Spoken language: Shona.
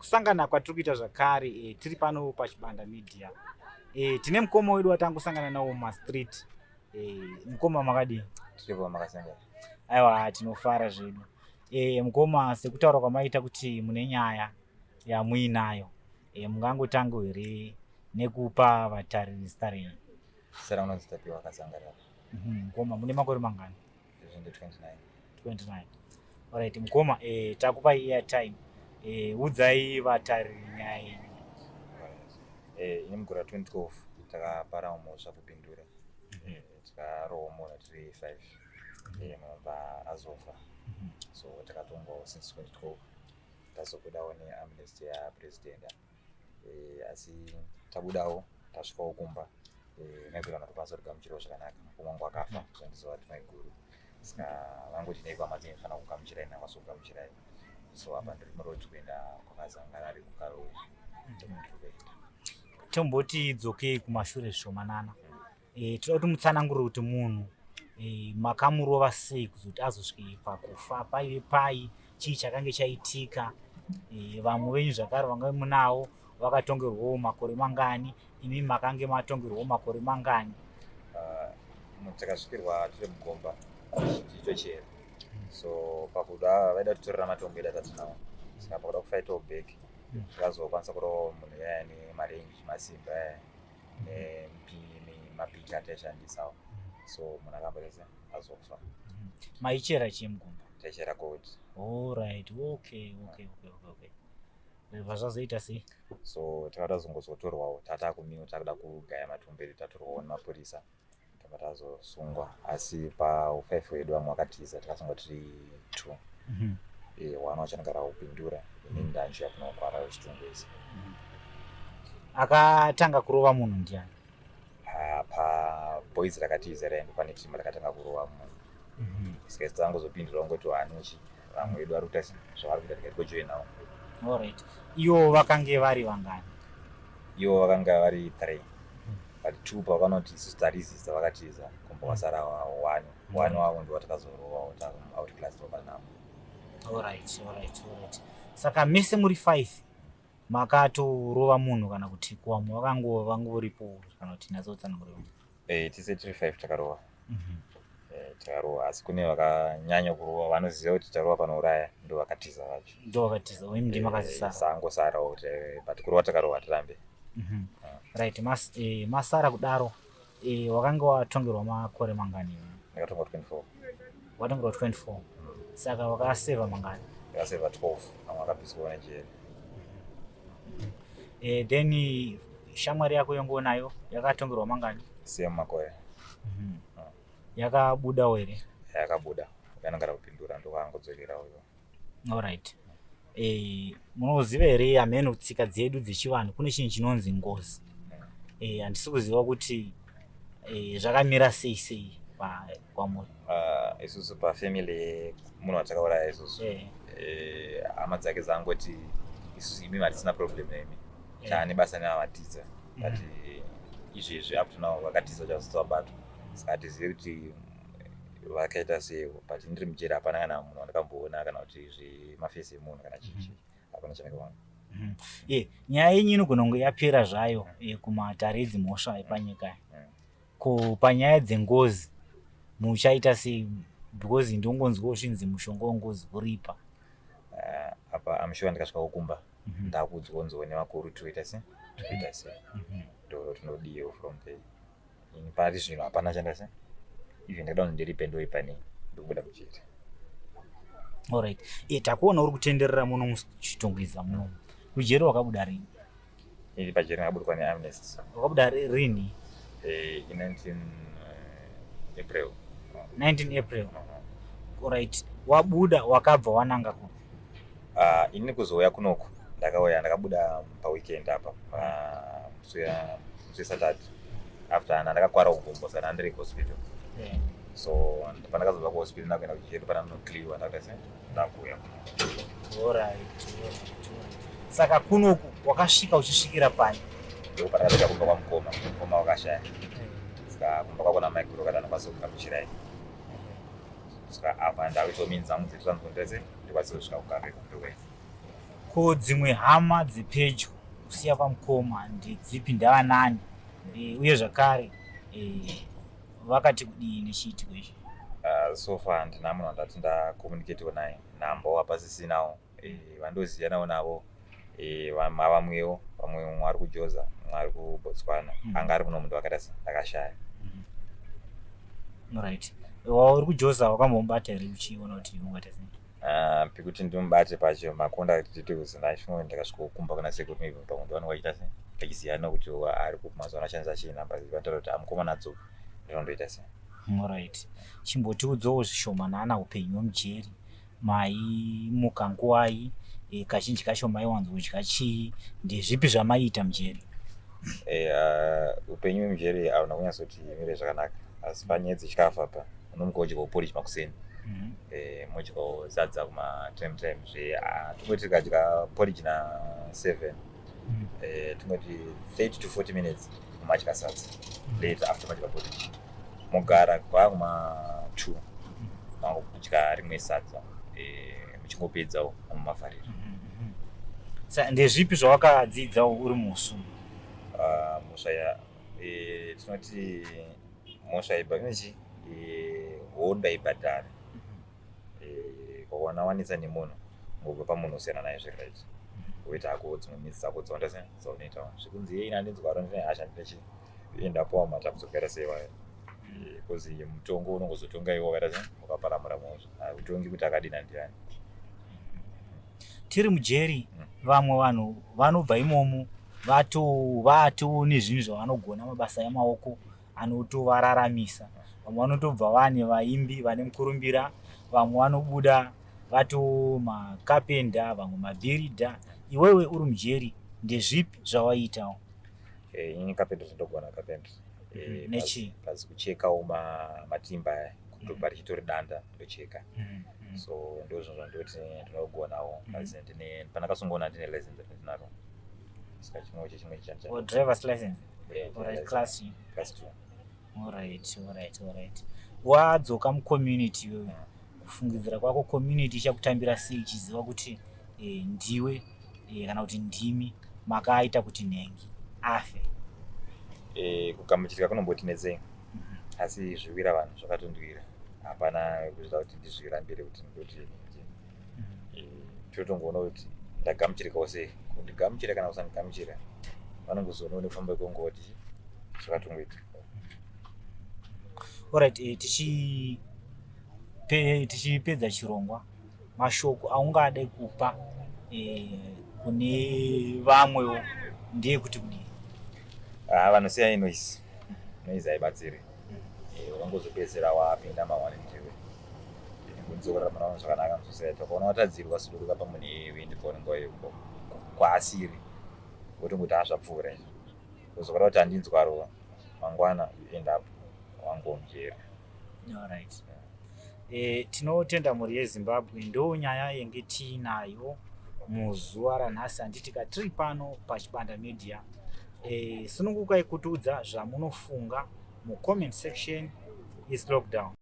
Kusangana kwatiri kuita zvakare e, tiri pano paChibanda Media. E, tine mukoma wedu watangosangana nawo mumastreet. E, mukoma makadii? Tiripo makasangana. Aiwa, tinofara zvedu. E, mukoma, sekutaura kwamaita kuti mune nyaya yamuinayo, e, mungangotango here nekupa vatariri zita renyu? Zita rangu nonzi Tapiwa Kazangarara. Mukoma, mune makore mangani? Izvi ndi 29. 29. Alright, mukoma, eh, takupai airtime. Eh, udzai vatariri nyaya yenyu. Alright. Eh, ini mugore ra 2012 takapara mhosva kuBindura. Tikarohwa munhu tiri 5. Munhu azofa. So takatongwawo since 2012. Tazobudawo neamnesty yapresident. Asi tabudawo tasvikawo kumba. Maybe vanhu vakwanisa kugamuchirawo zvakanaka. Mukoma wangu akafa, so ndizova kuti maiguru. Saka vangoti nei kwamati ndinofanira kugamuchirai nakwanisa kugamuchirai. So apa ndiri muroad kuenda kwakazangarari kuKaroi. Ndiri kuenda. Tomboti dzokei kumashure zvishomanana. E, toda kuti mutsanangurire kuti munhu e, makamurova sei kuzoti azosvike pakufa, paive pai, chii chakange chaitika, e, vamwe venyu zvakare vanga munawo vakatongerwawo makore mangani, imi makange matongerwawo makore mangani? Takasvikirwa tiri mugomba tichitochera. So pakuda vaida kutitorera matombo edu atatinawo. Saka pakuda kufightawo back, takazokwanisa kurova munhu yaya nemarenji masimba aya nemapiki ataishandisawo. So munhu akambotese azofa. Maichera chii mugomba? Taichera gold. Alright, okay. Zvibva zvazoita sei? So takada kuzongozotorwawo tatakumiwa takuda kugaya matombo edu, tatorwawo nemapurisa, tobva tazosungwa. Asi pa5 wedu vamwe vakatiza, takasungwa tiri 2. One wacho anogara kuBindura, inini ndanchiuya kuno kuHarare Chitungwiza. Akatanga kurova munhu ndiani? Paboys rakatiza raendo pane timu rakatanga kurova munhu. Saka isu tangozopindura ngoti hanuchi vamwe vedu vari kuita zvavari kuita, tikati kojoinawo. Alright. Ivo vakange vari vangani? Ivo vakanga vari 3, but 2 pavanoti isusu taresista vakatiza kumba, wasara one. One wavo ndo watakazorovawo outclass topanamo. Alright. Saka mese muri 5 makatorova munhu kana kuti kuvamwe vakangova vangoripo, kana kuti natsotsanangurira? Eh, tise tiri 5 takarova. Takarova, asi kune vakanyanya kurova vanoziva kuti tarova panouraya, ndo vakatiza vacho. Ndo vakatiza, imi ndimi makazisara? Sangosarawo kuti, but kurova takarova tirambe. Right, masara kudaro, wakanga watongerwa makore mangani? Ndakatongwa 24. Watongerwa 24, saka wakaseva mangani? Ndakaseva 12, amwe akabviswawo nejeri. Then shamwari yako yongonayo yakatongerwa mangani? Same makore. Yakabudawo here? Yakabuda, yanogara kuBindura, ndokaangodzokerawo iwo. Alright. Munoziva here, hameno tsika dzedu dzechivanhu, kune chinhu chinonzi ngozi. Handisi kuziva kuti zvakamira sei sei kwamuri. Isusu pafamily munhu watakauraya isusu, hama dzake dzangoti isusu imi hatisina problem nemi, taane basa nevamatiza. But izvezvi up to now vakatiza chasati vabatwa, saka hatizivi kuti vakaita seiwo. But ndiri mujeri hapana kana munhu wandakamboona kana kuti zvemafesi emunhu kana chichi, hapana chandakaona. E, nyaya yenyu inogona kunge yapera zvayo kumatare edzimhosva epanyika. Ko panyaya dzengozi muchaita sei? Because ndongonzwawo zvinzi mushonga wengozi kuripa. Apa am sure ndikasvika kukumba ndakudzonzwa nevakuru toita sei, toita sei, ndo tinodiwo from there. Ini pari zvino hapana chandase, even ndakada kunzi ndiripe ndoipa nei, ndokubuda mujeri. Alright. E, takuona uri kutenderera muno muChitungwiza muno. Kujeri wakabuda rini? Iri pajeri ndakaburikwa neamnesty. Wakabuda rini? In 19 April. 19 April. Alright, wabuda wakabva wananga kupi? Inini kuzouya kunoku ndakauya ndakabuda paweekend apa, musi weSaturday after ana ndakakwara kugombo, saka ndiri kuhospital. So pandakazobva kuhospital ndakuenda kujeri, pandanoclearwa ndakuita se ndakuuya. Alright. Saka kunoku wakasvika uchisvikira pai? Ndipo pandakasvika kumba kwamukoma, mukoma wakashaya, saka kumba kwako namaiguru vakati anokwanisa kugamuchirai. Saka apa ndakuitawo means dzangu dzetransport ndese ndikwanise kusvika kuKaroi kumbe. Ko dzimwe hama dzepedyo kusiya kwamukoma ndedzipi, ndavanani uye zvakare vakati kudii nechiitiko ichi? So far handina munhu wandati ndacommunicatiwo naye, nhambo hapasisinawo. Vandoziyanawo navo vamwewo, vamwe mumwe ari kuJoza, mumwe ari kuBotswana. Anga ari muno munhu wakaita se ndakashaya. Right, uri kuJoza wakambomubata here uchiona kuti ungaita sei? Ah, pekuti ndimubate pacho macontact details ndachifunga ndakasvikokumba kuna sekuru, maybe pamwe ndovanenge vachiita se vachiziyana kuti ari kupi mazuva ano, ashandisa chii namba, vanotaura kuti amukomana adzoka, ndinondoita sei. Alright, chimbotiudzawo zvishomanana upenyu hwemujeri. Maimuka nguwai? Kazhinji kacho maiwanzodya chii? Ndezvipi zvamaiita mujeri? Upenyu hwemujeri hauna kunyatsoti mire zvakanaka, asi panyaya dzechikafu apa unomuka wodyawo porridge makuseni. Modyawo sadza kuma time time zve. Tongoti tikadya porridge na 7, tongoti 30 to 40 minutes madya sadza. Later after madya porridge mogara kwakuma 2 makudya rimwe sadza, muchingopedzawo mumafariro. Ndezvipi zvawakadzidzawo uri musu? Ah, mhosva ya tinoti mhosva ibva inochi hondo haibhadhari. Ukaona wanetsa nemunhu, ngobva pamunhu usiyana naye zviri right, woita hako dzimwe midzi dzako dzawanda se dzaunoitawo zvekunzi yei nandinzwaro, ndine hasha, ndine chii, uye ndapuwa matambudziko akaita seiwayo, because mutongo unongozotonga iwo wakaita se wakaparamura mhosva, hautongi kuti akadina ndiani. Tiri mujeri, vamwe vanhu vanobva imomo vato nezvinhu zvavanogona, mabasa emaoko anotovararamisa. Vamwe vanotobva vane vaimbi vane mukurumbira, vamwe vanobuda vato makapenda, vamwe mabhiridha. Iwewe uri mujeri, ndezvipi zvawaiitawo? Inini carpentry ndogona carpentry. Nechii? Pazi kuchekawo matimba aya, kutobva richitori danda ndocheka. So ndo zvinhu zvandoti ndinogonawo. Asi ndine pandakasungoona ndine license randinaro, saka chimwe chechimwe. Or driver's license? Alright, class? Class two. Alright. Wadzoka mucommunity iwewe, kufungidzira kwako community ichakutambira sei ichiziva kuti ndiwe kana kuti ndimi makaita kuti nhengi afe? Kugamuchirika kunomboti netsei, asi zviwira vanhu zvakatondwira, hapana kuzvida kuti ndizvirambire kuti ndoti totongoona kuti ndagamuchirikawo sei. Kundigamuchira kana kusandigamuchira vanongozoonawo nekufamba kwenguva kuti zvakatongoita. Alright, tichipedza chirongwa, mashoko aungade kupa kune vamwewo ndeyekuti kudii? Ah, vanosiyai noise, noise haibatsiri. Unongozopedzisira wapinda mawani ndiwe kudzokorera muna zvakanaka musociety. Ukaona watadzirwa, suduruka pamunhu iyeye, uende paunenge waivo kwaasiri, wotongoti hazvapfuura izvo. Uzokuda kuti handinzwaro mangwana, you end up wangomujeri. Alright. Tinotenda mhuri yeZimbabwe, ndo nyaya yenge tiinayo muzuva ranhasi, handitika tiri pano paChibanda Media. Sunungukai kutiudza zvamunofunga mucomment section. Is lockdown.